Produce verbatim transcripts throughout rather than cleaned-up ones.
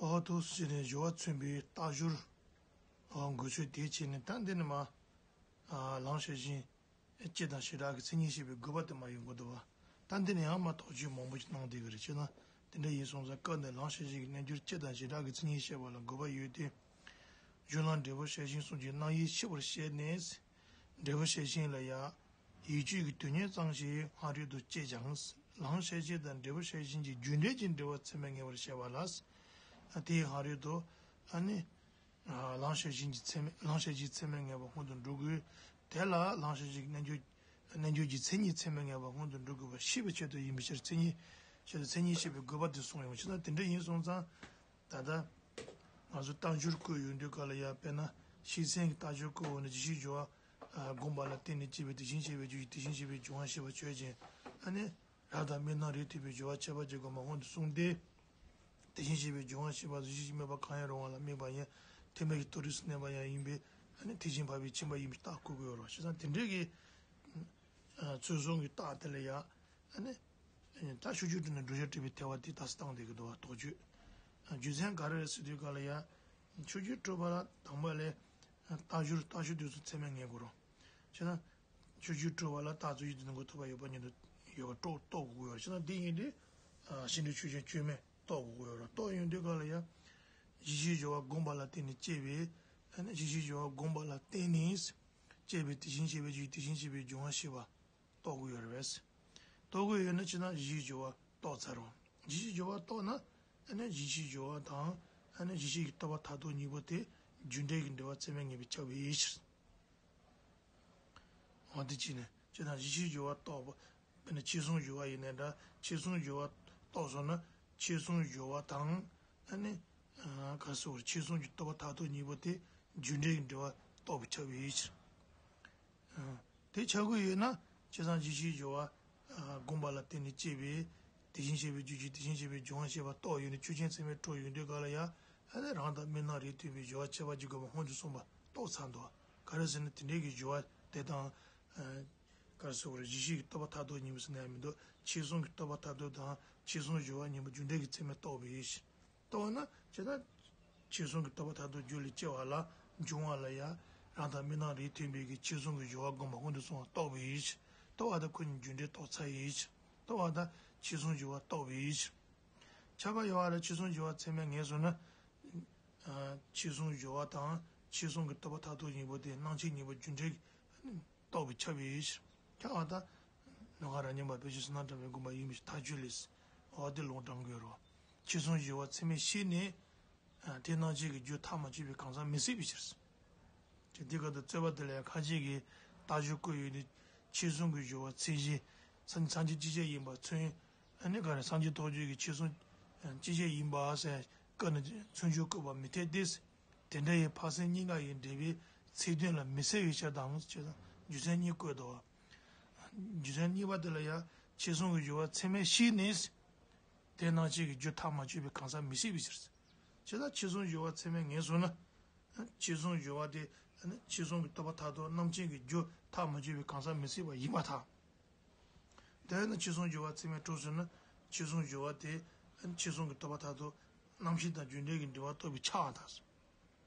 ཨོ་ཐུགས་ཟེར་ནས་སྦྱོར་བ་མཚོན་པའི་རྟགས་སྦྱོར། འགོ་ཚུལ་དེ་བྱས་ནས་ད་འདི་ནི་མ། ལམ་ཤེས་བཞིན། སྤྱི་དང་བྱེ་བྲག་གི་མཚན་ཉིད་བཤད་པའི་དགོས་པ་དེ་མ་ཡོང་གི་འདུག་བ། ད་འདི་ནི་ཡང་མ་དོགས་གཅོད་མང་པོ་ཞིག་གནང་བསྡད་ཀྱི་རེད། བྱས་ན་དེ་འདྲ་ཡིན་སོང་ཙང་སྐབས་འདིར་ལམ་ཤེས་བཞིན་གྱི་རྣལ་འབྱོར་སྤྱི་དང་བྱེ་བྲག་གི་མཚན་ཉིད་བཤད་པ་ལ་དགོས་པ་ཡོད་དེ། གཞུང་ལ་འབྲས་བུ་ཤེས་བཞིན་གསུམ་གྱི་རྣམ་དབྱེ་ཕྱེ་བར་བཤད་ནས། འབྲས་བུ་ཤེས་བཞིན་ལ་ཡང་། ཡིད་དཔྱོད་ཀྱི་དོན་གཉེར་ཙམ་ཞིག་སྔ་རོལ་དུ་སྐྱེས་ཀྱང་། ལམ་ཤེས་བཞིན་དང་འབྲས་བུ་ཤེས་བཞིན་གྱི་རྒྱུ་འབྲས་ཀྱི་འབྲེལ་བ་ཚད་མས་ངེས་པར་བཤད་པ་ལ། དེའི་སྔ་རོལ་དུ། ཨ་ནི། ལམ་ཤེས་བཞིན་གྱི་ཚད་མས་ལམ་ཤེས་བཞིན་ཚད་མས་ངེས་པ་སྔོན་དུ་འགྲོ་དགོས། དེ་ལ་ལམ་ཤེས་བཞིན་གྱི་རྣལ་འབྱོར་རྣལ་འབྱོར་གྱི་མཚན་ཉིད་ཚད་མས་ངེས་པ་སྔོན་དུ་འགྲོ་དགོས་པ་ཤེས་པའི་ཆེད་དུ་ཡིན་པའི་ཕྱིར། མཚན་ཉིད་ཆེད་དུ་མཚན་ཉིད་ཤེས་པའི་དགོས་པ་དེ་གསུངས་ཡོང་། ཕྱིར་ན་དེ་འདྲ་ཡིན་སོང་ཙང་། ད་ལྟ་ང་ཚོ་རྟགས་སྦྱོར་བཀོད་ཡོང་དུས་སྐབས་ལ་ཡང་དཔེར་ན་ཤེས་ཚད་ཀྱི་རྟགས་སྦྱོར་བཀོད་འོང་ན་ཇི་ཞིག་སྦྱོར་བ་བསྒོམས་པ་ལ་བརྟེན་ནས་སྐྱེས་པའི་དེ་བཞིན་གཤེགས་པའི་རྒྱུ་ཡི་དེ་བཞིན་གཤེགས་པའི་སྦྱོར་བ་ཤེས་པ་ཆོས་ཅན། ཨ་ནི། རབ་དང་མི་རྣམས་རིགས་མཐུན་པའི་སྦྱོར་བ་ཁྱད་པར་གྱི་དགོངས་པ་སྔོན་དུ་སོང་སྟེ། དེ་བཞིན་གཤེགས་པའི་སྦྱོར་བ་ཤེས་པ་གཟུགས་ཅན་གྱི་དམིགས་པ་གང་ཡང་རུང་བ་ལ་དམིགས་པ་ཡིན། ཐེག་དམན་གྱི་རྟོག་རིགས་སུ་གནས་པ་ཡང་ཡིན་པས། ཨ་ནི་ཐེག་ཆེན་འཕགས་པའི་ཁྱིམ་པ་ཡིན་པའི་རྟགས་བཀོད་དགོས་རོ། བྱས་ཙང་དེ་འདྲའི་གི། ཚུལ་གསུམ་གྱི་རྟགས་དེ་ལ་ཡང་། ཨ་ནི། ད་ཕྱོགས་བཅུའི་སྤྲོས་ནས་འགྲོ་བྱ་སྤྲོས་པའི་ཐལ་བ་དེ་རྟགས་སུ་བཏང་བསྡད་ཀྱི་འདུག་བ། དོགས་གཅོད། རྒྱུ་མཚན་ག་རེ་རེད་ཟེར་དུས་སྐབས་ལ་ཡང་། ཕྱོགས་བཅུའི་སྤྲོས་པ་ལ་དང་པོ་ལས། རྟགས་སྦྱོར་རྟགས་ཆོས་དེ་ཚོ་ཚད་མས་ངེས་དགོས་རོ། བྱས་ན། ཕྱོགས་བཅུའི་སྤྲོས་པ་ལ་རྟགས་རྫས་ཀྱི་དོན་དུ་ཐོབ་པ་ཡོད་པ་ཉིད་དུ་ཡོད་པ་རྟོགས་རྟོགས་དགོས་ཡོད་རེད། བྱས་ན་འདི་ཡིན་ཏེ། ཤེས་འདོད་ཆོས་ཅན་སྐྱོན་མེད་རྟོགས་དགོས་ཡོད་རེད། རྟོགས་ཡོང་དུས་སྐབས་ལ་ཡང་། གཞི་ཤེས་སྦྱོར་བ་བསྒོམས་པ་ལ་བརྟེན་ནས་སྐྱེས་པའི། ཨ་ནི་གཞི་ཤེས་སྦྱོར་བ་བསྒོམས་པ་ལ་བརྟེན་ནས། སྐྱེས་པའི་དེ་བཞིན་གཤེགས་པའི་རྒྱུ་དེ་བཞིན་གཤེགས་པའི་སྦྱོར་བ་ཤེས་པ་རྟོགས་དགོས་ཡོད་རེད། རྟོགས་དགོས་ཡོད་ན་ཅི་ན་གཞི་ཤེས་སྦྱོར་བ་རྟོགས་ཚར་རོ། གཞི་ཤེས་སྦྱོར་བ་རྟོགས་ན། ཨ་ནི་གཞི་ཤེས་སྦྱོར་བ་དང་། ཨ་ནི་གཞི་ཤེས་ཀྱི་རྟོག་པ་མཐར་ཐུག་གཉིས་པོ་དེ་རྒྱུ་འབྲས་ཀྱི་འབྲེལ་བ་ཚད་མས་ངེས་པས་ཁྱབ་པའི་ཕྱིར། འོ་དེ་བྱས་ནས་ཅི་དང་གཞི་ཤེས་སྦྱོར་བ་རྟོགས་པ། དཔེར་ན་ཕྱིར་གསུམ་སྦྱོར་བ་ཡིན་ནའི་འདྲ། ཕྱིར་གསུམ་སྦྱོར་བ་རྟོགས་སོང་ན་ཕྱིར་གསུམ་སྦྱོར་བ་དང་། ཨ་ནི། ག་རེ་ཟེར་བར་ཕྱིར་གསུམ་གྱི་རྟོག་པ་མཐར་ཐུག་གཉིས་པོ་དེ་རྒྱུ་འབྲས་ཀྱི་འབྲེལ་བ་རྟོགས་པའི་ཁྱབ་པའི་ཕྱིར། དེ་ཆགས་ཀྱི་ཡོད་ན་ཅི་དང་གཞི་ཤེས་སྦྱོར་བ་བསྒོམས་པ་ལ་བརྟེན་ནས་སྐྱེས་པའི་དེ་བཞིན་གཤེགས་པའི་རྒྱུ་ཅན་དེ་བཞིན་གཤེགས་པའི་སྦྱོར་བ་ཤེས་པ་རྟོགས་ཡོད་ནས་ཆོས་ཅན་ཚད་མས་གྲུབ་ཡོང་དུས་སྐབས་ལ་ཡང་། ཨ་ནི་རང་དང་དམིགས་རྣམ་རིགས་མཐུན་པའི་སྦྱོར་བ་ཁྱད་པར་གྱི་དགོངས་པ་སྔོན་དུ་སོང་བ་རྟོགས་ཚར་འདུག་ག་རེ་ཟེར་ན་དེ་འདྲའི་གི་སྦྱོར་བ་དེ་དང་། ག་རེ་ཟེར་བ་རེད། གཞི་ཤེས་ཀྱི་རྟོག་པ་མཐར་ཐུག་གཉིས་པོ་ཟེར་ན་ཡང་མི་འདུག་ཕྱིར་གསུམ་གྱི་རྟོག་པ་མཐར་ཐུག་དང་ཕྱིར་གསུམ་སྦྱོར་བ་གཉིས་པོ་རྒྱུ་འབྲས་ཀྱི་ཚད་མས་རྟོགས་པའི་ཕྱིར། རྟོགས་ན་ཅི་ན། ཕྱིར་གསུམ་གྱི་རྟོག་པ་མཐར་ཐུག་རྒྱུ་ལས་སྐྱེ་བ་ལ་འབྱུང་བ་ལ་ཡང་རང་དང་དམིགས་རྣམ་རིགས་མཐུན་པའི་གི་ཕྱིར་གསུམ་གྱི་སྦྱོར་བ་བསྒོམས་པ་སྔོན་དུ་སོང་བ་རྟོགས་པའི་ཕྱིར། རྟོགས་པ་དང་ཁོ་གཉིས་རྒྱུ་འབྲས་རྟོགས་ཚར་ཡི་ཕྱིར། རྟོགས་པ་དང་ཕྱིར་གསུམ་སྦྱོར་བ་རྟོགས་པའི་ཕྱིར། ཁྱབ་པ་ཡོད་པ་ལ་ཕྱིར་གསུམ་སྦྱོར་བ་ཚད་མས་ངེས་སོང་ན། ཕྱིར་གསུམ་སྦྱོར་བ་དང་ཕྱིར་གསུམ་གྱི་རྟོག་པ་མཐར་ཐུག་གཉིས་པོ་དེ་རྣམ་མཁྱེན་གཉིས་པོ་རྒྱུ་འབྲས་རྟོགས་པའི་ཁྱབ་པའི་ཕྱིར། ཁྱབ་པ་དང་། ནམ་མཁའ་རབ་མཉམ་པ་དཔེ་བྱད་བསོད་ནམས་བཀྲ་བའི་དགོངས་པ་ཡིན་པའི་ཕྱིར་ཐག་ཆོད་ལས། འོ་དེ་ལུང་དྲངས་དགོས་རོ། ཕྱིར་གསུམ་སྦྱོར་བ་ཚད་མས་ཤེས་ནས། དེ་རྣམ་མཁྱེན་གྱི་རྒྱུ་ཐག་མ་ཆོད་པའི་གང་ཟག་མི་སྲིད་པའི་ཕྱིར། དེ་འདི་སྐབས་དུ་རྩོད་པ་དེ་ལ་ཡང་ཁ་ཅིག་གིས་རྟགས་སྦྱོར་བཀོད་ཡོད་དེ། ཕྱིར་གསུམ་གྱི་སྦྱོར་བ་ཚད་གཞི། སངས་སངས་རྒྱས་སྤྱི་བྱེ་ཡིན་པ་མཚོན། ཨ་ནི་ག་རེ་སངས་རྒྱས་ཐོག་ཆོས་ཀྱི་ཕྱིར་གསུམ་སྤྱི་བྱེ་ཡིན་པ་ཟེར་བཀོད་ན་མཚོན་བྱ་བཀོད་པ་མི་འཐད་དེ། དེ་འདྲ་ཡི་འཕགས་སེང་གཉིས་ཀ་ཡི་འབྲེལ་བའི་ཚིག་དོན་ལ་མི་གསལ་བའི་ཕྱིར་དང་ཞེས་དང་རྒྱུ་མཚན་གཉིས་བཀོད་དོ། རྒྱུ་མཚན་གཉིས་པ་དེ་ལ་ཡང་ཕྱིར་གསུམ་གྱི་སྦྱོར་བ་ཚད་མས་ཤེས་ནས། དེ་རྣམ་མཁྱེན་གྱི་རྒྱུ་ཐག་མ་ཆོད་པའི་གང་ཟག་མི་སྲིད་པའི་ཕྱིར། ཇི་ལྟར་ཕྱིར་གསུམ་སྦྱོར་བ་ཚད་མས་ངེས་སོང་ན། ཕྱིར་གསུམ་སྦྱོར་བ་དེ་ཕྱིར་གསུམ་གྱི་རྟོག་པ་མཐར་ཐུག་རྣམ་མཁྱེན་གྱི་རྒྱུ་ཐག་མ་ཆོད་པའི་གང་ཟག་མི་སྲིད་པ་ཡིན་པར་ཐལ། དེས་ན་ཕྱིར་གསུམ་སྦྱོར་བ་ཚད་མས་གྲུབ་སོང་ན་ཕྱིར་གསུམ་སྦྱོར་བ་དེ་ཕྱིར་གསུམ་གྱི་རྟོག་པ་མཐར་ཐུག་རྣམ་མཁྱེན་དང་རྒྱུ་འབྲས་ཀྱི་འབྲེལ་བ་རྟོགས་པའི་ཆ་བ་དང་།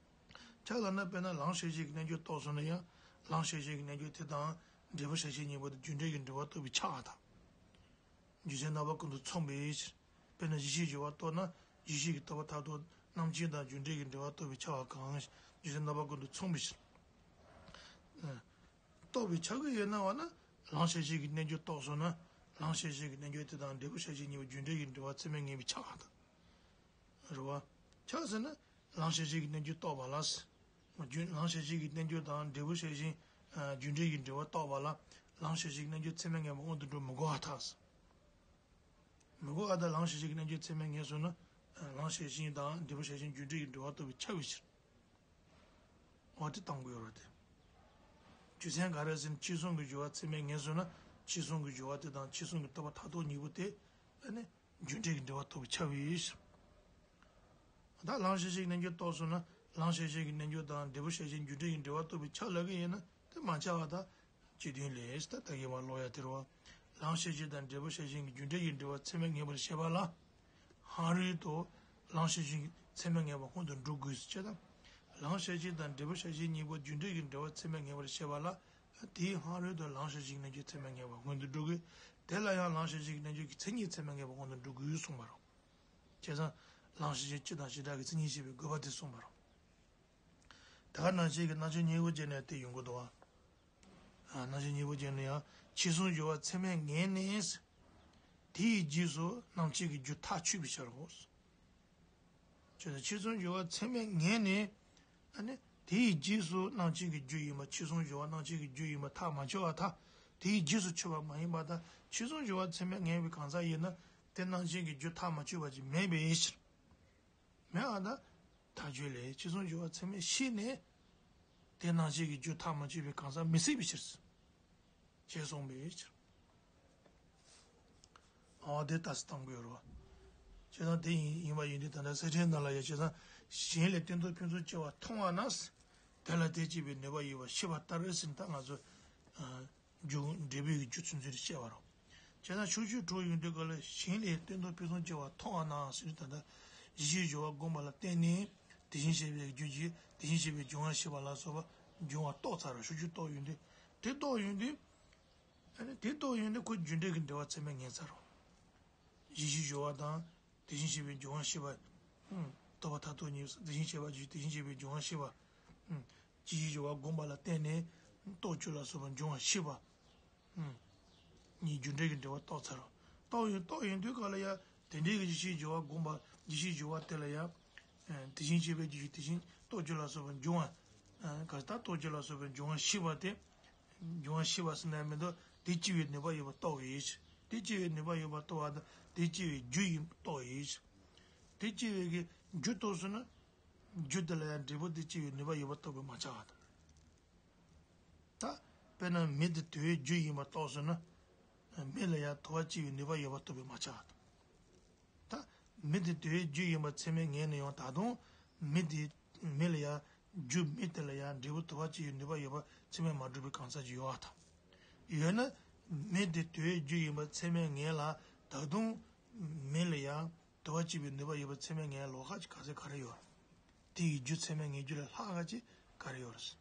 ཆ་ལ་ན་དཔེར་ན་ལམ་ཤེས་བྱེད་ཀྱི་རྣལ་འབྱོར་རྟོགས་སོང་ན་ཡང་ལམ་ཤེས་བྱེད་ཀྱི་རྣལ་འབྱོར་དེ་དང་འབྲས་བུ་ཤེས་བྱེད་གཉིས་པོ་དེ་རྒྱུ་འབྲས་ཀྱི་འབྲེལ་བ་རྟོགས་པའི་ཆ་བ་དང་། རྒྱུ་མཚན་རྣམ་པ་ཀུན་ཏུ་མཚུངས་པའི་ཕྱིར། དཔེར་ན་གཞི་ཤེས་སྦྱོར་བ་རྟོགས་ན་གཞི་ཤེས་ཀྱི་རྟོག་པ་མཐར་ཐུག་རྣམ་མཁྱེན་དང་རྒྱུ་འབྲས་ཀྱི་འབྲེལ་བ་རྟོགས་པའི་ཆ་བ་གང་། རྒྱུ་མཚན་རྣམ་པ་ཀུན་ཏུ་མཚུངས་པའི་ཕྱིར། རྟོགས་པའི་ཆ་གི་ཡོད་ན་བ་ན་ལམ་ཤེས་བྱེད་ཀྱི་རྣལ་འབྱོར་རྟོགས་སོང་ན་ལམ་ཤེས་བྱེད་ཀྱི་རྣལ་འབྱོར་དེ་དང་འབྲས་བུ་ཤེས་བྱེད་གཉིས་པོ་རྒྱུ་འབྲས་ཀྱི་འབྲེལ་བ་ཚད་མས་ངེས་པའི་ཆ་བ་དང་། རེད་བ། ཆ་ཟེར་ན་ལམ་ཤེས་བྱེད་ཀྱི་རྣལ་འབྱོར་རྟོགས་པ་ལ། རྒྱུ་ལམ་ཤེས་བྱེད་ཀྱི་རྣལ་འབྱོར་དང་འབྲས་བུ་ཤེས་བྱེད་རྒྱུ་འབྲས་ཀྱི་འབྲེལ་བ་རྟོགས་པ་ལ་ལམ་ཤེས་བྱེད་ཀྱི་རྣལ་འབྱོར་ཚད་མས་ངེས་པ་སྔོན་དུ་འགྲོ་མི་དགོས་པར་ཐལ། མི་དགོས་པར་ཐལ། ལམ་ཤེས་བྱེད་ཀྱི་རྣལ་འབྱོར་ཚད་མས་ངེས་སོང་ན་ལམ་ཤེས་བྱེད་དང་འབྲས་བུ་ཤེས་བྱེད་རྒྱུ་འབྲས་ཀྱི་འབྲེལ་བ་རྟོགས་པའི་ཆ་བའི་ཕྱིར། འོ་དེ་བཏང་དགོས་རེད་དེ། རྒྱུ་མཚན་ག་རེ་ཟེར་ན་ཕྱིར་གསུམ་གྱི་སྦྱོར་བ་ཚད་མས་ངེས་སོང་ན་ཕྱིར་གསུམ་གྱི་སྦྱོར་བ་དེ་དང་ཕྱིར་གསུམ་གྱི་རྟོག་པ་མཐར་ཐུག་གཉིས་པོ་དེ་ཨ་ནི་རྒྱུ་འབྲས་ཀྱི་འབྲེལ་བ་རྟོགས་པའི་ཆ་བའི་ཕྱིར། ད་ལམ་ཤེས་བྱེད་ཀྱི་རྣལ་འབྱོར་རྟོགས་སོང་ན་ལམ་ཤེས་བྱེད་ཀྱི་རྣལ་འབྱོར་དང་འབྲས་བུ་ཤེས་བྱེད་རྒྱུ་འབྲས་ཀྱི་འབྲེལ་བ་རྟོགས་པའི་ཆ་ལབ་ཀྱི་ཡིན་ན་དེ་མ་ཆགས་པ་དང་། སྤྱི་དོན་ལས་ད་ལྟ་གི་བར་ཀློག་ཡ་དེ་རེད་བ། ལམ་ཤེས་བྱེད་དང་འབྲས་བུ་ཤེས་བྱེད་ཀྱི་རྒྱུ་འབྲས་ཀྱི་འབྲེལ་བ་ཚད་མས་ངེས་པར་བཤད་པ་ལ། སྔ་རོལ་དུ་ལམ་ཤེས་བྱེད་ཀྱི་ ཚད་མས་ངེས་པ་སྔོན་དུ་འགྲོ་དགོས་ཟེར་བྱས་དང་། ལམ་ཤེས་བཞི་དང་འབྲས་བུ་ཤེས་བཞི་གཉིས་པོ་རྒྱུ་འབྲས་ཀྱི་འབྲེལ་བ་ཚད་མས་ངེས་པར་བཤད་པ་ལ། དེའི་སྔ་རོལ་དུ་ལམ་ཤེས་བཞི་རྣམ་བཅད་ཚད་མས་ངེས་པ་སྔོན་དུ་འགྲོ་དགོས། དེ་ལ་ཡང་ལམ་ཤེས་བཞི་རྣམ་བཅད་ཀྱི་མཚན་ཉིད་ཚད་མས་ངེས་པ་སྔོན་དུ་འགྲོ་དགོས་གསུངས་པ་རེད། བྱས་ཙང་། ལམ་ཤེས་བཞི་སྤྱི་དང་བྱེ་བྲག་གི་མཚན་ཉིད་བཤད་པའི་དགོས་པ་དེ་གསུངས་པ་རེད། ད་ག་ནང་བཞིན་གྱི་རྣམ་བཤད་སྙིང་པོ་ཅན་ནས་དེ་ཡོང་གི་འདུག་བ། ཨ། རྣམ་བཤད་སྙིང་པོ་ཅན་ནས་ཡང་ཕྱི་གསུམ་སྦྱོར་བ་ཚད་མས་ངེས་ནས། དེ་ཡི་རྗེས་སུ་རྣམ་བཤད་ཀྱི་རྒྱུ་ཐག་ཆོད་པའི་ཕྱིར་རོ། ཅེས་དང་ཕྱི་གསུམ་སྦྱོར་བ་ཚད་མས་ངེས་ནས། ཨ་ནི་དེ་ཡི་རྗེས་སུ་རྣམ་བཤད་ཀྱི་རྒྱུ་ཡིན་པ་ཕྱི་གསུམ་སྦྱོར་བ་རྣམ་བཤད་ཀྱི་རྒྱུ་ཡིན་པ་ཐག་མ་ཆོད་པ་དང་། དེ་ཡི་རྗེས་སུ་ཆོད་པ་མ་ཡིན་པ་དང་ཕྱི་གསུམ་སྦྱོར་བ་ཚད་མས་ངེས་པའི་གང་ཟག་ཡིན་ན། དེ་རྣམ་བཤད་ཀྱི་རྒྱུ་ཐག་མ་ཆོད་པ་ཅིག་མེད་པའི་ཕྱིར། མེད་པ་དང་། ཐག་ཆོད་ལས་ཕྱི་གསུམ་སྦྱོར་བ་ཚད་མས་ཤེས་ནས། དེ་རྣམ་བཤད་ཀྱི་རྒྱུ་ཐག་མ་ཆོད་པའི་གང་ཟག་མི་སྲིད་པའི་ཕྱིར། ཞེས་གསུངས་པའི་ཕྱིར། འོ་དེ་ལྟ་སྟངས་དགོས་རོ། བྱས་ཙང་དེ་ཡིན་ཡིན་པ་ཡིན་དུས་ད་ལྟ་གསེར་ཕྲེང་ནང་ལ་ཡང་བྱས་ཙང་གཞན་ལས་སྟོན་ཟློག་ཕུན་སུམ་ཚོགས་པ་མཐོང་བ་ན། དེ་ལ་དེ་སྐྱེ་བའི་ནུས་པ་ཡོད་པར་ཤེས་པ་ལྟར་ཟེར་ནས་ད་ང་ཚོ། རྒྱུ་འབྲས་བུའི་རྒྱུ་ཚུལ་མཚོན་དུ་བཤད་པ་རོ། བྱས་ཙང་ཕྱོགས་ཆོས་དྲུག་ཡོང་དུས་སྐབས་ལ་གཞན་ལས་སྟོན་ཟློག་ཕུན་སུམ་ཚོགས་པ་མཐོང་བ་ན་ཟེར་དུས་ད་ལྟ་ཡིད་ཤེས་སྦྱོར་བ་བསྒོམས་པ་ལ་བརྟེན་ནས་དེ་བཞིན་གཤེགས་པའི་རྒྱུ་གྱིས་དེ་བཞིན་གཤེགས་པའི་འབྱུང་བ་ཤེས་པ་ལ་སོགས་པ་འབྱུང་བ་རྟོགས་ཚར་རོ། ཕྱོགས་ཆོས་རྟོགས་ཡོང་དུས། དེ་རྟོགས་ཡོང་དུས། ཨ་ནི་དེ་རྟོགས་ཡོང་དུས་ཁོ་རྒྱུ་འབྲས་ཀྱི་འབྲེལ་བ་ཚད་མས་ངེས་ཚར་རོ། ཡིད་ཤེས་སྦྱོར་བ་དང་དེ་བཞིན་གཤེགས་པའི་འབྱུང་བ་ཤེས་པ། ཨུམ། རྟོགས་པ་མཐར་ཐུག་གཉིས་དེ་བཞིན་གཤེགས་པ་ཀྱི་དེ་བཞིན་གཤེགས་པའི་འབྱུང་བ་ཤེས་པ། ཨུམ། ཡིད་ཤེས་སྦྱོར་བ་བསྒོམས་པ་ལ་བརྟེན་ནས་རྟོག་དཔྱོད་ལ་སོགས་པ་འབྱུང་བ་ཤེས་པ། ཨུམ། གཉིས་རྒྱུ་འབྲས་ཀྱི་འབྲེལ་བ་རྟོགས་ཚར་རོ། རྟོགས་ཡོང་རྟོགས་ཡོང་དུས་སྐབས་ལ་ཡང་དེ་འདྲའི་གི་ཡིད་ཤེས་སྦྱོར་བ་བསྒོམས་པ་ཡིད་ཤེས་སྦྱོར་བ་དེ་ལ་ཡང་། ཨ། དེ་བཞིན་གཤེགས་པའི་རྒྱུ་ཡིས་དེ་བཞིན་རྟོག་དཔྱོད་ལ་སོགས་པ་འབྱུང་བ། ཨ། ག་ད་རྟོག་དཔྱོད་ལ་སོགས་པའི་འབྱུང་བ་ཤེས་པ་དེ། འབྱུང་བ་ཤེས་པ་ཟེར་ན་མི་འདུག་དེ་སྐྱེ་བའི་ནུས་པ་ཡོད་པ་རྟོགས་པའི་ཕྱིར། དེ་སྐྱེ་བའི་ནུས་པ་ཡོད་པ་རྟོགས་པ་དང་དེ་སྐྱེ་བའི་རྒྱུ་ཡིན་པ་རྟོགས་པའི་ཕྱིར། དེ་སྐྱེ་བའི་གི་རྒྱུ་རྟོགས་སོང་ན། རྒྱུ་དེ་ལ་ཡང་འབྲས་བུ་དེ་སྐྱེ་བའི་ནུས་པ་ཡོད་པ་རྟོགས་པས་མ་ཁྱབ་པ་དང་། ད། དཔེར་ན་མེ་དེ་དུ་བའི་རྒྱུ་ཡིན་པ་རྟོགས་སོང་ན། མེ་ལ་ཡང་དུ་བ་སྐྱེ་བའི་ནུས་པ་ཡོད་པ་རྟོགས་པས་མ་ཁྱབ་པ་དང་། ད། མེ་དེ་དུ་བའི་རྒྱུ་ཡིན་པ་ཚད་མས་ངེས་ནས་ཡང་ད་དུང་། མེ་དེ། མེ་ལ་ཡང་། རྒྱུ་མེ་དེ་ལ་ཡང་འབྲས་བུ་དུ་བ་སྐྱེ་བའི་ནུས་པ་ཡོད་པ་ཚད་མས་མ་གྲུབ་པའི་གང་ཟག་ཅིག་ཡོད་པ་དང་། ཡོད་ན། མེ་དེ་དུ་བའི་རྒྱུ་ཡིན་པ་ཚད་མས་ངེས་ལ་ད་དུང་། མེ་ལ་ཡང་། དུ་བ་སྐྱེ་བའི་ནུས་པ་ཡོད་པ་ཚད་མས་ངེས་ལ་ལོགས་ཀ་ཅིག་ག་ཚད་ག་རེ་ཡོད། དེ་ཡི་རྒྱུ་ཚད་མས་ངེས་རྒྱུ་ལས་ལྷག་ག་ཅིག་ག་རེ་ཡོད་རེད།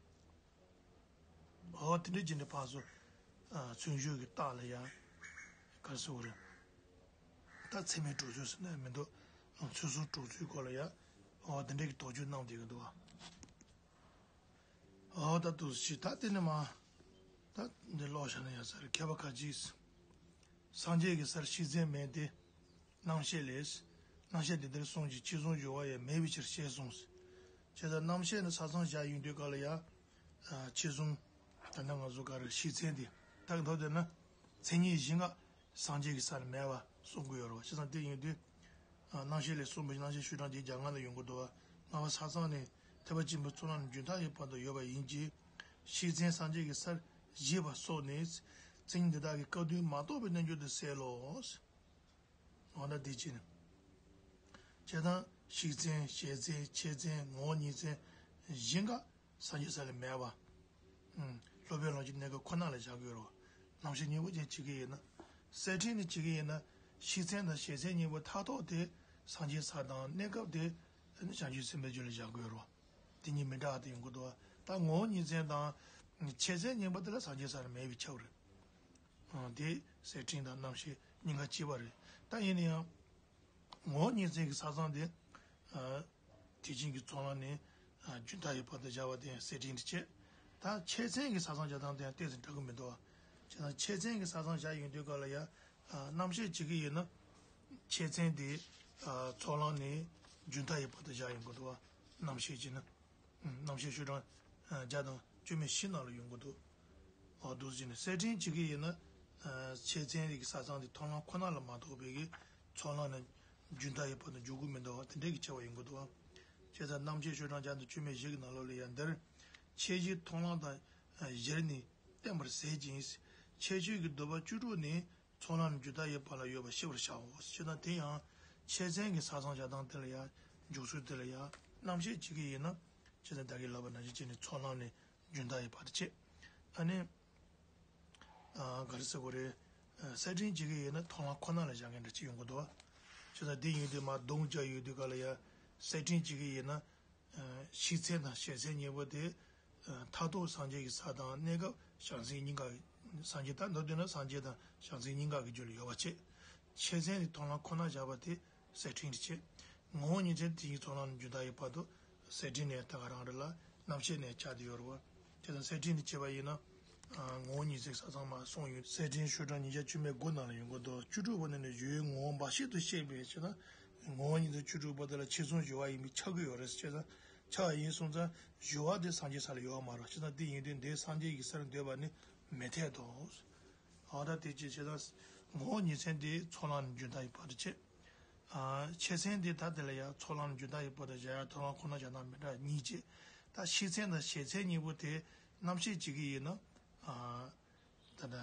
འོ་དེ་འདྲ་བྱས་ནས་ཕར་ཚུར། ཨ། མཚོན་བྱེད་ཀྱི་རྟགས་ལ་ཡང་། ག་རེ་ཟེར་དགོས་རེད། ད་ཚད་མའི་གྲུབ་ཚུལ་ཟེར་ན་མི་འདུག་ཚུལ་གསུམ་གྲུབ་ཚུལ་སྐོར་ལ་ཡང་། འོ་དེ་འདྲ་གི་དོགས་གཅོད་གནང་བསྡད་ཀྱི་འདུག་ཨ། འོ་ད་དུ་ཞིག་ད་དེ་ནས་མ། ད་འདི་ཀློག་བཞག་ན་ཡག་ས་རེད། མཁས་པ་ཁ་ཅིག་སངས་རྒྱས་ཀྱི་སར་ཤེས་མཚན་མེད་དེ། རྣམ་བཤད་ལས། རྣམ་བཤད་འདི་ལྟར་གསུངས་ཀྱི་ཕྱི་གསུམ་སྦྱོར་བ་ཡང་མེད་པའི་ཕྱིར་ཞེས་གསུངས། བྱས་ཙང་རྣམ་བཤད་ནི་ས་མཚམས་བཞག་ཡོང་དུས་སྐབས་ལ་ཡང་། ཨ། ཕྱི་གསུམ། ད་ནི་ང་ཚོ་ག་རེ་ཤེས་མཚན་དེ། ད་མདོར་བསྡུས་ན། མཚན་ཉིད་གཞི་འགག་སངས་རྒྱས་ཀྱི་སར་མེད་པ་གསུང་གི་ཡོད་རེད་བ། བྱས་ཙང་དེ་ཡིན་དུས། ཨ། རྣམ་བཤད་ལས་གསུངས་པའི་རྣམ་བཤད་ཤོག་གྲངས་བརྒྱད་བརྒྱ་ལྔ་ལ་ཡོང་གི་འདུག་བ། ལྔ་པ་ས་མཚམས་ནས་ཐེག་པ་ཆེན་པོའི་ཚོགས་ལམ་ནས་རྒྱུན་མཐའ་ཡས་བར་དུ་ཡོད་པ་ཡིན་གྱི། ཤེས་མཚན་སངས་རྒྱས་ཀྱི་སར་བཞེད་པ་སོགས་ནི། མཚན་ཉིད་འདི་དག་གི་སྐབས་དོན་མ་རྟོགས་པའི་རྣལ་འབྱོར་དུ་ཟད་ལོ། འོ་ན་དེ་ཅི་ནི། བྱས་ཙང་ཤེས་མཚན་བྱས་མཚན་ཆེས་མཚན་ངོ་བོ་ཉིད་མཚན་གཞི་འགག་སངས་རྒྱས་ས་ལ་མེད་པ། ཨུམ། སློབ་དཔོན་ལམ་གྱི་གནས་སྐབས་ཁོ་ན་ལ་བཞག་གི་ཡོད་རེད་བ། རྣམ་བཤད་སྙིང་པོ་ཅན་བྱེད་ཀྱི་ཡིན་ན། གསེར་ཕྲེང་ནས་བྱེད་ཀྱི་ཡིན་ན། ཤེས་མཚན་དང་བྱས་མཚན་གཉིས་པོ་མཐར་ཐུག་དེ་སངས་རྒྱས་ས་དང་གནས་སྐབས་དེ་བྱང་ཆུབ་སེམས་དཔའི་རྒྱུད་ལ་བཞག་གི་ཡོད་རེད་བ། དེ་གཉིས་མི་འདྲ་བ་དེ་ཡོང་གི་འདུག་བ། ད་ངོ་བོ་ཉིད་མཚན་དང་ཆེས་མཚན་གཉིས་པོ་དེ་ལ་སངས་རྒྱས་ས་ལ་མེད་པས་ཁྱབ་རེད། ཨ། དེ་གསེར་ཕྲེང་དང་རྣམ་བཤད་གཉིས་ཀ་གཅིག་པ་རེད། ད་ཡིན་ན་ཡང་། ངོ་བོ་ཉིད་མཚན་གྱི་ས་མཚམས་དེ། ཨ། དེ་བཞིན་གྱི་ཚོགས་ལམ་ནས། ཨ། རྒྱུན་མཐའ་ཡས་བར་དུ་བཞག་པ་དེ་ཡང་གསེར་ཕྲེང་དུ་བྱས། ད་ཆེས་མཚན་གྱི་ས་མཚམས་བཞག་སྟངས་དེ་ཡང་ཏོག་ཙམ་འདྲ་གི་མི་འདུག་བ། བྱས་ཙང་ཆེས་མཚན་གྱི་ས་མཚམས་བཞག་ཡོང་དུས་སྐབས་ལ་ཡང་། ཨ། རྣམ་བཤད་བྱེད་ཀྱི་ཡིན་ན། ཆེས་མཚན་དེ། ཨ། ཚོགས་ལམ་ནས་རྒྱུན་མཐའ་ཡས་བར་དུ་བཞག་ཡོང་གི་འདུག་བ། རྣམ་བཤད་བྱས་ན། རྣམ་བཤད་ཤོག་གྲངས་བརྒྱ་དང་བཅུ་མེད་བཞི་ནང་ལ་ཡོང་གི་འདུག་འོ་འདུག་ཟེར་ནས་གསེར་ཕྲེང་བྱེད་ཀྱི་ཡིན་ན། ཆེས་མཚན་རིགས་ཀྱི་ས་མཚམས་དེ་མཐོང་ལམ་ཁོ་ན་ལ་མ་གཏོགས་པའི་གི་ཚོགས་ལམ་ནས་རྒྱུན་མཐའ་ཡས་བར་དུ་འཇུག་གི་མི་འདུག་བ། དེ་འདྲའི་གི་ཆེ་བ་ཡོང་གི་འདུག་བ། བྱས་ཙང་རྣམ་བཤད་ཤོག་གྲངས་བརྒྱ་དང་བཅུ་མེད་བཞི་གི་ནང་ལོགས་ལ་ཡང་འདིར། ཁྱད་གཞི་མཐོང་ལམ་དང་གཞིར་ནི་བསྟན་པར་ཟད་ཅིང་། ཁྱད་ཆོས་ཀྱི་སྡུད་པ་བཅུ་དྲུག་ནི། ཚོགས་ལམ་རྒྱུན་མཐའ་ཡས་བར་ལ་ཡོད་པ་ཤེས་པར་བྱའོ། ཞེ་ན་དེ་ཡང་ཆེས་མཚན་གྱི་ས་མཚམས་བཞག་སྟངས་དེ་ལ་ཡང་འཇུག་ཚུལ་དེ་ལ་ཡང་རྣམ་བཤད་བྱེད་ཀྱི་ཡིན་ན། ཆེས་མཚན་བདག་གིས་ལབ་པ་ནང་བཞིན་བྱས་ནས་ཚོགས་ལམ་ནས་རྒྱུན་མཐའ་ཡས་བར་དུ་བྱེད། ཨ་ནི། ཨ། ག་རེ་ཟེར་དགོས་རེད། གསེར་ཕྲེང་བྱེད་ཀྱི་ཡིན་ན་མཐོང་ལམ་ཁོ་ན་ལ་བཞག་མཁན་འདྲ་ཅིག་ཡོང་གི་འདུག་བ། ཆེས་མཚན་དེ་ཡིན་དུས་མར་སྡོམ་རྒྱག་ཡོང་དུས་སྐབས་ལ་ཡང་ གསལ་ཕྲེང་བྱེད་ཀྱི་ཡིན་ན། ཤེས་མཚན་དང་བྱས་མཚན་གཉིས་པོ་དེ། མཐར་ཐུག་སངས་རྒྱས་ཀྱི་ས་དང་གནས་སྐབས་བྱང་སེམས་གཉིས་ཀ། སངས་རྒྱས་ད་མདོར་བསྡུས་ན་སངས་རྒྱས་དང་བྱང་སེམས་གཉིས་ཀ་གི་རྒྱུད་ལ་ཡོད་པ་བྱས། བྱས་མཚན་གྱི་མཐོང་ལམ་ཁོ་ན་བཞག་པ་དེ་གསལ་ཕྲེང་དུ་བྱས། ངོ་བོ་ཉིད་མཚན་དེ་ཉིད་ཚོགས་ལམ་རྒྱུན་མཐའ་ཡས་བར་དུ་གསལ་ཕྲེང་ནས་ད་ག་རང་རེད་ལ། རྣམ་བཤད་ནས་ཆགས་བསྡད་ཡོད་རེད་བ། དེ་དང་གསལ་ཕྲེང་དུ་བྱས་པ་ཡིན་ན། ངོ་བོ་ཉིད་མཚན་ས་མཚམས་མ་གསུངས་ཡོད། གསལ་ཕྲེང་ཤོག་གྲངས་ཉིས་བརྒྱ་བཅུ་མེད་དགུ་ནང་ལ་ཡོང་གི་འདུག་བཅུ་དྲུག་པ་ནས་ནི་གཞུང་ངོ་བོ་འབའ་ཞིག་ཏུ་བཤད་པའི་ཕྱིར་ན། ངོ་བོ་ཉིད་མཚན་བཅུ་དྲུག་པ་དེ་ལ་ཕྱི་གསུང་སྦྱོར་བ་ཡིན་པས་ཁྱབ་ཀྱི་ཡོད་རེད་ཟེར། བྱས་ཙང་ཁྱབ་པ་ཡིན་སོང་ཙང་སྦྱོར་བ་དེ་སངས་རྒྱས་ས་ལ་ཡོད་པ་མ་རེད། བྱས་ཙང་དེ་ཡིན་དུས་འདི་སངས་རྒྱས་ཀྱི་སར་འདོད་པ་ནི་མི་འཐད་དོ། འོ་ད་དེ་ཅི་བྱས་ཙང་ངོ་བོ་ཉིད་མཚན་དེ་ཚོགས་ལམ་རྒྱུན་མཐའ་ཡས་བར་དུ་བྱས། ཨ། ཆོས་མཚན་དེ་ད་དེ་ལ་ཡང་ཚོགས་ལམ་རྒྱུན་མཐའ་ཡས་བར་དུ་བཞག་ཡ་ཐོག་ལམ་ཁོ་ན་བཞག་སྟངས་མི་འདྲ་གཉིས་བྱས། ད་ཤེས་མཚན་དང་བྱས་མཚན་གཉིས་པོ་དེ་རྣམ་བཤད་བྱེད་ཀྱི་ཡིན་ན། ཨ། ད་ལྟ་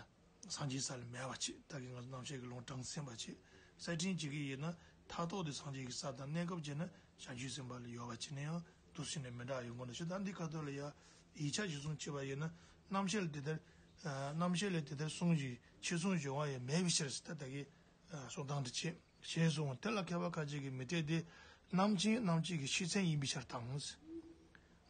སངས་རྒྱས་ས་ལ་མེད་པ་བྱས། ད་གིན་ང་ཚོ་རྣམ་བཤད་ཀྱི་ལུང་དྲངས་ཟིན་པ་བྱས། གསལ་ཕྲེང་བྱེད་ཀྱི་ཡིན་ན་མཐར་ཐུག་དེ་སངས་རྒྱས་ཀྱི་ས་དང་གནས་སྐབས་བྱས་ན་བྱང་ཆུབ་སེམས་དཔའ་ལ་ཡོད་པ་བྱས་ན་ཡང་དུ་ཟིན་ནས་མི་འདྲ་ཡོང་གི་འདུག་ཞེས། ད་འདི་ཁ་ཐོག་ལ་ཡང་ཡིག་ཆ་གཞིར་བཟུང་བྱས་པ་ཡིན་ན་རྣམ་བཤད་ལ་དེ་ལྟར། ཨ། རྣམ་བཤད་ལ་དེ་ལྟར་གསུངས་ཤིང་ཕྱི་གསུང་སྦྱོར་བ་ཡང་མེད་པའི་ཕྱིར་ཟེར། ད་ད་གིན་གསུང་སྟངས་དེ་བྱས། ཞེས་གསུངས། དེ་ལ་མཁས་པ་ཁ་ཅིག་གིས་མི་འཐད་དེ། རྣམ་མཁྱེན་རྣམ་བཅད་ཀྱི་ཤེས་མཚན་ཡིན་པའི་ཕྱིར་དང་།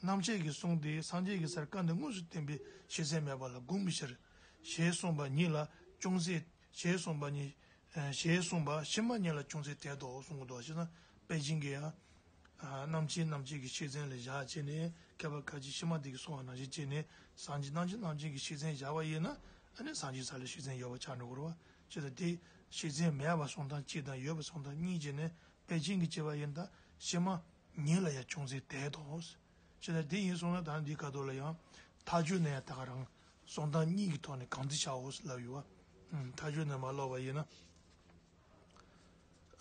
རྣམ་བཤད་ཀྱིས་གསུངས་ཏེ་སངས་རྒྱས་ཀྱི་སར་སྐབས་འདི་དངོས་སུ་བསྟན་པའི་ཤེས་མཚན་མེད་པ་ལ་དགོངས་པའི་ཕྱིར། ཞེས་གསུངས་པ་ཉིད་ལ་ཅུང་ཟད། ཞེས་གསུངས་པ་ཉིད། ཞེས་གསུངས་པ་ཕྱི་མ་ཉིད་ལ་ཅུང་ཟད་དད་དོ་གསུང་གི་འདུག་ཞེ་ན། པཎ་ཆེན་གྱིས་ཡང་། རྣམ་མཁྱེན་རྣམ་བཅད་ཀྱི་ཤེས་མཚན་ལ་བཞག་བྱས་ནས་མཁས་པ་ཁ་ཅིག་ཕྱི་མ་དེ་གིས་གསུངས་པ་ནང་བཞིན་བྱས་ནས་སངས་རྒྱས་རྣམ་མཁྱེན་རྣམ་བཅད་ཀྱི་ཤེས་མཚན་བཞག་པ་ཡིན་ན་ཨ་ནི་སངས་རྒྱས་ས་ལ་ཤེས་མཚན་ཡོད་པ་ཆགས་འགྲོ་གི་རེད་བ། ཅེས་དང་དེ་ཤེས་མཚན་མེད་པ་གསུང་སྟངས་གཅིག་དང་ཡོད་པ་གསུང་སྟངས་གཉིས་བྱས་ནས་པཎ་ཆེན་གྱིས་བྱས་པ་ཡིན་ད་ཕྱི་མ་ཉིད་ལ་ཡང་ཅུང་ཟད་དད་དོ། ཅེས་དང་དེ་ཡིན་སོང་ན་ད་འདི་ཁ་ཐོག་ལ་ཡང་མཐའ་དཔྱོད་ནས་ཡང་ད་ག་རང་གསུང་སྟངས་གཉིས་ཀྱི་ཐོག་ནས་གང་འདི་བྱའོ་ལབ་ཡོད་བ། མཐའ་དཔྱོད་ནས་མ་ཀློག་པ་ཡིན་ན།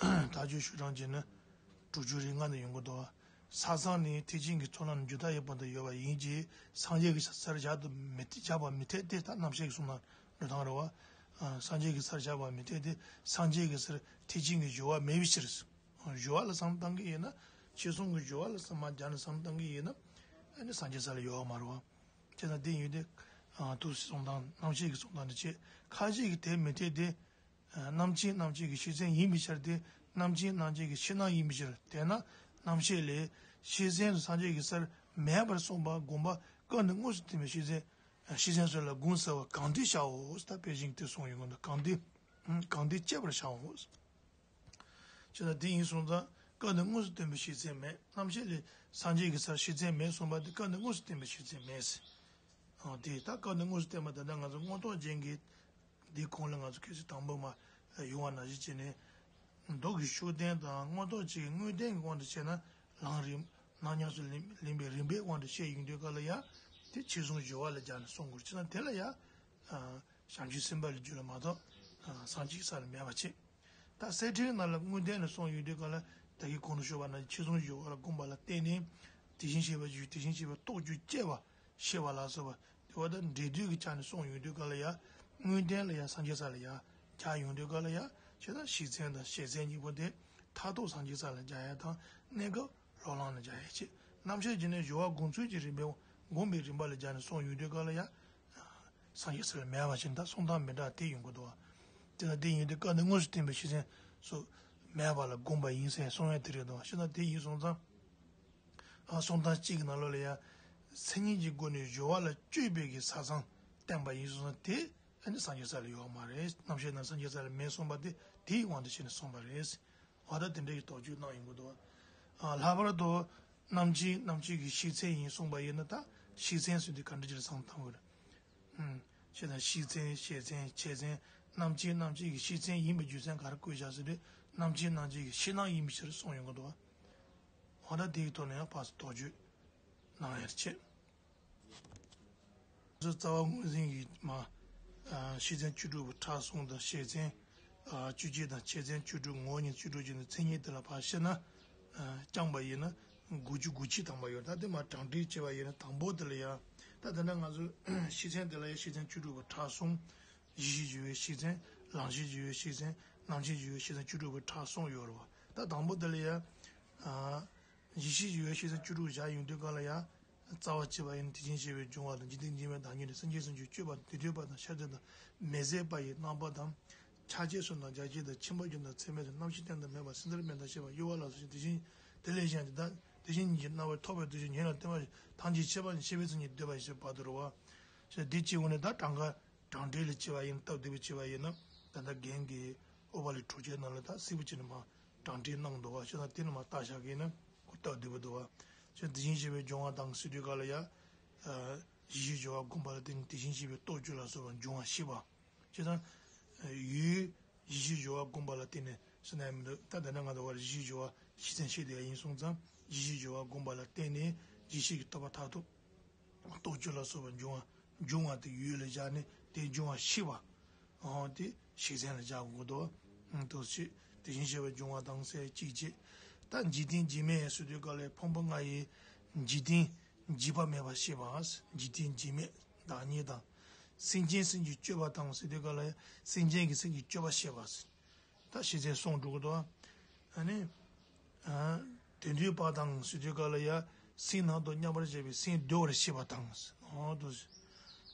མཐའ་དཔྱོད་ཤོག་གྲངས་བྱས་ན། དྲུག་ཅུ་རེ་ལྔ་ནས་ཡོང་གི་འདུག་ས་མཚམས་ནི་ཐེག་ཆེན་གྱི་ཚོགས་ལམ་རྒྱུན་མཐའ་ཡས་པ་དང་ཡོད་པ་ཡིན་གྱི། སངས་རྒྱས་ཀྱི་སར་བཞག་ཏུ་མི་བཞག་པ་མི་འཐད་དེ། ད་རྣམ་བཤད་ཀྱི་གསུང་ན་འགྲོ་སྟངས་རེད་བ། སངས་རྒྱས་ཀྱི་སར་བཞག་པ་མི་འཐད་དེ། སངས་རྒྱས་ཀྱི་སར་ཐེག་ཆེན་གྱི་སྦྱོར་བ་མེད་པའི་ཕྱིར། སྦྱོར་བ་ལ་བསམ་བློ་བཏང་གི་ཡིན་ན། ཕྱི་གསུང་གི་སྦྱོར་བ་ལ་བསམ་བློ་བརྒྱབ་ནས་བསམ་བློ་བཏང་གི་ཡིན་ན། ཨ་ནི་སངས་རྒྱས་ས་ལ་ཡོད་པ་མ་རེད་བ། དེ་ན་དེ་ཡིན་ཏེ། དུ་གསུང་སྟངས་རྣམ་བཤད་ཀྱི་གསུང་སྟངས་དེ་བྱས། ཁ་ཅིག་གིས་དེ་མི་འཐད་དེ། རྣམ་མཁྱེན་རྣམ་བཅད་ཀྱི་ཤེས་མཚན་ཡིན་པའི་ཕྱིར་ཏེ། རྣམ་མཁྱེན་རྣམ་བཅད་ཀྱི་ཤེས་སྣང་ཡིན་པའི་ཕྱིར། དེས་ན་རྣམ་བཤད་ལས། ཤེས་མཚན་དུ་སངས་རྒྱས་ཀྱི་སར་མེད་པར་གསུངས་པ་དགོངས་པ་སྐབས་འདི་དངོས་སུ་བསྟན་པའི་ཤེས་མཚན། ཤེས་མཚན་སོགས་ལ་དགོངས་ཟེར་བ་གང་འདི་བྱའོ། ད་པཎ་ཆེན་གྱིས་དེ་གསུངས་ཡོང་གི་འདུག་གང་འདི། གང་འདི་དཔྱད་པར་བྱའོ། ཅེས་དང་དེ་ཡིན་སོང་ཙང་སྐབས་འདི་དངོས་སུ་བསྟན་པའི་ཤེས་མཚན་མེད། རྣམ་བཤད་ལས་སངས་རྒྱས་ཀྱི་སར་ཤེས་མཚན་མེད་གསུངས་པ་འདི་སྐབས་འདི་དངོས་སུ་བསྟན་པའི་ཤེས་མཚན་མེད་ཟེར། དེ་ད་སྐབས་འདི་དངོས་སུ་བསྟན་པ་ད་ལྟ་ང་ཚོ་མངོན་རྟོགས་རྒྱན་གྱི་འདིའི་གོང་ལ་ང་ཚོ་གལ་སྲིད་དང་པོ་མ་ཡོང་བ་ནང་བཞིན་བྱས་ནས། མདོ་གི་ཤུགས་བསྟན་དང་མངོན་རྟོགས་རྒྱན་གྱི་དངོས་བསྟན་གྱི་དབང་དུ་བྱས་ན་ལམ་རིམ་ནང་ཉམས་སུ་ལེན་པའི་རིམ་པའི་དབང་དུ་བཤད་ཡོང་དུས་སྐབས་ལ་ཡང་དེ་ཕྱི་གསུང་སྦྱོར་བ་ལ་སྦྱར་ནས་གསུང་དགོས། ཅི་ན་དེ་ལ་ཡང་། བྱང་ཆུབ་སེམས་དཔའ་ལ་རྒྱུད་ལ་མ་གཏོགས་སངས་རྒྱས་ས་ལ་མེད་པ་བྱས། ད་གསེར་ཕྲེང་ནང་ལ་དངོས་བསྟན་ལ་གསུངས་ཡོད་དུས་ག་ལ་ད་གིན་གོང་དུ་ཞུས་པ་ན་ཕྱི་གསུང་སྦྱོར་བ་ལ་དགོངས་པ་ལ་བརྟེན་ནས་དེ་བཞིན་གཤེགས་པའི་རྒྱུད་དེ་བཞིན་གཤེགས་པའི་རྟོགས་རྒྱུ་བསྐྱེད་པ་ཤེས་པ་ལ་སོགས་པ་དེ་བ་དང་འབྲེལ་མཐུད་ཀྱི་ཆ་ནས་གསུངས་ཡོད་དུས་ག་ལ་ཡ་དངོས་བསྟན་ལ་ཡ་སངས་རྒྱས་ས་ལ་ཡ་སྦྱར་ཡོང་དུས་ག་ལ་ཡ་ཇི་ལྟར་ཤེས་མཚན་དང་བྱས་མཚན་གཉིས་པོ་དེ་མཐར་ཐུག་སངས་རྒྱས་ས་ལ་སྦྱར་ཡ་དང་གནས་སྐབས་རོ་ལངས་ལ་སྦྱར་ཡ་བྱས། རྣམ་བཤད་ཀྱི་ནི་སྦྱོར་བ་དགོངས་ཚུལ་གྱི་རིམ་པས་དགོངས་པའི་རིམ་པ་ལ་སྦྱར་ནས་གསུངས་ཡོང་དུས་ག་ལ་ཡ། སངས་རྒྱས་ས་ལ་མེད་པ་བཞིན་ད་གསུང་སྟངས་མི་འདྲ་དེ་ཡོང་གི་འདུག་བ། དེ་ལ་དེ་ཡིན་དུས་སྐབས་འདི་དངོས་སུ་བསྟན་པའི་ཤེས་མཚན་སོགས་མེད་པ་ལ་དགོངས་པ་ཡིན་ཟེར་གསུང་ཡ་དེ་རེད་འདུག་བ། ཤེས་ན་དེ་ཡིན་སོང་ཙང་། ཨ་གསུང་སྟངས་གཅིག་གི་ནང་ལོགས་ལ་ཡང་། མཚན་ཉིད་ཀྱི་སྒོ་ནས་སྦྱོར་བ་ལ་དཔྱོད་པའི་གི་ས་མཚམས་བསྟན་པ་ཡིན་སོང་ཙང་དེ་ཨ་ནི་སངས་རྒྱས་ས་ལ་ཡོད་མ་རེད། རྣམ་བཤད་ནང་སངས་རྒྱས་ས་ལ་མེད་གསུངས་པ་དེ་དེའི་དབང་དུ་བྱས་ནས་གསུངས་པ་རེད། འོ་ད་དེ་འདྲ་གི་དོགས་གཅོད་གནང་ཡོང་གི་འདུག་ཨ་ལྷག་པར་དུ་རྣམ་མཁྱེན་རྣམ་བཅད་ཀྱི་ཤེས་མཚན་ཡིན་གསུངས་པ་ཡིན་ན་ད་ཤེས་མཚན་ཟེར་དུས་ག་འདྲ་ཅིག་ལ་བསམ་བློ་བཏང་དགོས་རེད། ཨུམ། ཤེས་དང་ཤེས་མཚན་བྱས་མཚན་བྱས་མཚན་རྣམ་མཁྱེན་རྣམ་བཅད་ཀྱི་ཤེས་མཚན་ཡིན་པའི་རྒྱུ་མཚན་ག་རེ་བཀོད་བཞག་ཟེར་དུས་རྣམ་མཁྱེན་རྣམ་བཅད་ཀྱི་ཤེས་སྣང་ཡིན་པའི་ཕྱིར་གསུངས་ཡོང་གི་འདུག་བ། འོ་ད་དེ་ཡི་ཐོག་ནས་ཡང་ཕར་ཚུར་དོགས་གཅོད་གནང་ཡར་བྱེད། རྩ་བ་དངོས་འཛིན་གྱི་མ། ཤེས་མཚན་བཅུ་དྲུག་པོ་ཕྲ་གསུམ་དང་བྱས་མཚན། བཅུ་གཅིག་དང་བྱས་མཚན་བཅུ་དྲུག་ངོ་བོ་ཉིད་བཅུ་དྲུག་ཅན་དུ་མཚན་ཉིད་དེ་ལ་ཕར་བཤད་ན། བརྐྱངས་པ་ཡིན་ན། དགུ་བཅུ་དགུ་གཅིག་དང་པོ་ཡོད། ད་དེ་མ་གྲངས་འདྲེན་བྱས་པ་ཡིན་ན་དང་པོ་དེ་ལ་ཡང་། ད་དེ་འདྲ་ང་ཚོས་ཤེས་མཚན་དེ་ལ་ཡང་ཤེས་མཚན་བཅུ་དྲུག་པོ་ཕྲ་གསུམ། གཞི་ཤེས་སྦྱོར་བའི་ཤེས་མཚན། ལམ་ཤེས་སྦྱོར་བའི་ཤེས་མཚན། རྣམ་མཁྱེན་སྦྱོར་བའི་ཤེས་མཚན་བཅུ་དྲུག་པོ་ཕྲ་གསུམ་ཡོད་རེད་བ། ད་དང་པོ་དེ་ལ་ཡང་། གཞི་ཤེས་སྦྱོར་བའི་ཤེས་མཚན་བཅུ་དྲུག་བཞག་ཡོང་དུས་ག་ལ་ཡང་། རྩ་བ་བྱས་པ་ཡིན་ན་དེ་བཞིན་གཤེགས་པའི་འབྱུང་བ་དང་འཇིག་རྟེན་སྐྱེ་མེད་བདག་ཉིད་དང་སེམས་ཅན་སེམས་བྱུང་སྤྱོད་པ་དང་དུས་མཐུན་པ་དང་ཤར་དོན་དང་མི་ཟད་པ་ཡི་རྣམ་པ་དང་། ཆ་བྱད་གསུམ་དང་རྒྱ་བྱེད་དང་ཆེན་པོ་རྒྱུ་དང་ཚད་མེད་དང་རྣམ་ཤེས་བརྟན་དང་མེད་པ་སེམས་ཙམ་མེད་དང་ཤེས་པ་གཡོ་བ་ལ་སོགས་ཤིང་དེ་བཞིན་ དེ་ལས་གཞན་དེ་དག་དེ་བཞིན་ཉིད་ཀྱི་རྣམ་པར་ཐར་པའི་འདུ་ཤེས་ཉོན་ལ་བརྟེན་པ་ཐམས་ཅད་ཤེས་པ་ནི་ཤེས་པའི་མཚན་ཉིད་འདོད་པ་ཡིན་ཞེས་པ་དེ་རེད་བ། ཞེས་འདི་སྐྱེ་བོ་ནི་ད་གྲངས་ཀ་གྲངས་འདྲེན་ལ་སྐྱེ་བ་ཡིན། སྟབས་བདེ་བའི་སྐྱེ་བ་ཡིན་ན་ད་ལྟ་རྒན་གྱིས་ཨོ་པ་ལི་དྲུག་ཅུའི་ནང་ལ་ད་སིལ་བུ་ཅིག་ནས་མར་གྲངས་འདྲེན་གནང་འདུག་བ། ཞེས་ན་དེ་ནས་མར་བརྟག་བཞག་གི་ཡིན་ན་ཁོ་སྟབས་བདེ་པོ་འདུག་བ། ཞེས་དེ་བཞིན་གཤེགས་པའི་འབྱུང་བ་དང་ཟེར་དུས་ག་ལ་ཡ། ཡིད་བཞིན་སྦྱོར་བ་བསྒོམས་པ་ལ་བརྟེན་ནས་དེ་བཞིན་གཤེགས་པའི་སྟོབས་བཅུ་ལ་སོགས་པ་འབྱུང་བ་ཤེས་པ། ཅེས་དང་། ཡུལ་ཡིད་བཞིན་སྦྱོར་བ་བསྒོམས་པ་ལ་བརྟེན་ནས་ཟེར་ན་ཡང་མི་འདུག་ད་དེ་ན་ང་ཚོ་བར་ཡིད་བཞིན་སྦྱོར་བ་ཤེས་ཚད་ཤེས་བསྡད་ཡ་ཡིན་སོང་ཙང་ཡིད་བཞིན་སྦྱོར་བ་བསྒོམས་པ་ལ་བརྟེན་ནས་ཡེ་ཤེས་ཀྱི་རྟོགས་པ་མཐར་ཐུག་སྟོབས་བཅུ་ལ་སོགས་པ་འབྱུང་བ་འབྱུང་བ་དེ་ཡུལ་ལ་བཞག་ནས་དེ་འབྱུང་བ་ཤེས་པ། འོ་དེ་ཤེས་ཚད་ལ་བཞག་དགོས་འདུག་འདུག་ཅེས་དེ་བཞིན་གཤེགས་པའི་འབྱུང་བ་དང་ཟེར་གཅིག་བྱས། ད་འཇིག་རྟེན་འཇིག་མེད་ཟེར་དུས་ག་ལ་ཕུང་པོ་ལྔ་ཡི་འཇིག་རྟེན་འཇིག་པ་མེད་པར་ཤེས་པ། འཇིག་རྟེན་འཇིག་མེད་བདག་ཉིད་དང་། སེམས་ཅན་སེམས་ཀྱི་སྤྱོད་པ་དང་ཟེར་དུས་ག་ལ་སེམས་ཅན་གྱི་སེམས་ཀྱི་སྤྱོད་པ་ཤེས་པ། ད་ཤེས་ཚད་གསུམ་འགྲོ་གི་འདུག་ཨ་ནི། ཨ། དེ་འདུས་པ་དང་ཟེར་དུས་ག་ལ་ཡ། སེམས་ནང་དུ་མཉམ་པར་བཞག་པའི་སེམས་གདུལ་བར་ཤེས་པ་དང་། འོ་དུ།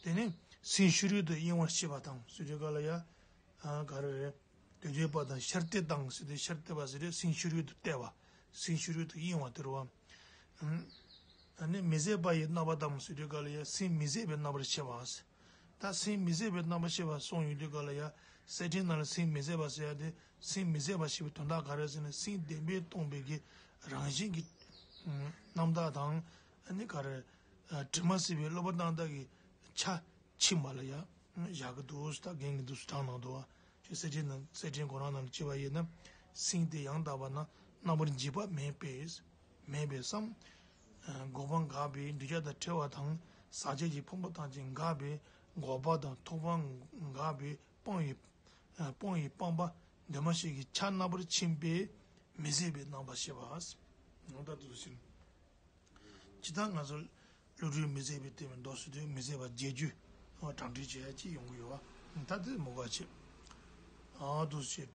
དེ་ནི་སེམས་ཕྱི་རོལ་དུ་གཡེང་བར་ཤེས་པ་དང་ཟེར་དུས་ག་ལ་ཡ། ཨ་ག་རེ་རེད། དེ་འདུས་པ་དང་ཤར་གཏད་དང་ཟེར་དུས་ཤར་གཏད་པ་ཟེར་དུས་སེམས་ཕྱི་རོལ་དུ་གཏད་པ། སེམས་ཕྱི་རོལ་དུ་གཡེང་བ་དེ་རེད་བ། ཨ་ནི་མི་ཟད་པ་ཡི་རྣམ་པ་དང་ཟེར་དུས་ག་ལ་ཡ་སེམས་མི་ཟད་པའི་རྣམ་པར་ཤེས་པ། ད་སེམས་མི་ཟད་པའི་རྣམ་པར་ཤེས་པ་གསུངས་ཡོང་དུས་ག་ལ་ཡ། གསེར་ཕྲེང་ནང་ལ་སེམས་མི་ཟད་པ་ཟེར་ཡ་དེ་སེམས་མི་ཟད་པ་ཞེས་པའི་དོན་དག་ག་རེ་ཟེར་ན་སེམས་བདེན་པས་སྟོང་པའི་གི་རང་བཞིན་གྱི་རྣམ་དག་དང་ཨ་ནི་ག་རེ་དྲི་མ་སེལ་བའི་སློབ་པ་རྣམ་དག་གི་ཆ་ཕྱིན་པ་ལ་ཡ་བཞག་གི་འདུག་ད་རྒན་གྱིས་འདུག་སུ་དྲངས་གནང་འདུག་བ། ཞེས་གསེར་ཕྲེང་ནང་གསེར་ཕྲེང་ཁོ་རང་ནང་ལ་བྲིས་པ་ཡིན་ན་སེམས་དེ་ཡང་དག་པ་ན་རྣམ་པར་འཇིག་པ་མེད་པས། མེད་པས་སམ། འགོག་པ་འགགས་པའི་འདུས་བྱས་དང་བྲལ་བ་དང་ཟག་བཅས་ཀྱི་ཕུང་པོ་ཐམས་ཅད་འགགས་པས་འགོག་པ་དང་ཐོགས་པ་འགགས་པས་སྤང་བའི་སྤང་བའི་སྤངས་པ་འདུས་མ་བྱས་ཀྱི་ཆ་རྣམ་པར་ཕྱིན་པས་མི་ཟད་པའི་རྣམ་པར་ཤེས་པ། ད་དུ་ཟིན། ཇི་ལྟར་ང་ཚོ་བློ་གྲོས་མི་ཟད་པའི་གཏེར་མའི་མདོ་ཟེར་དུས་མི་ཟད་པ་རྒྱས་བསྡུས་དྲང་འདྲེན་བྱེད་ཡ་ཅིག་ཡོང་གི་ཡོད་པ། ད་དེ་མོ་ག་བྱེད། ཨ་དུ་བྱེད།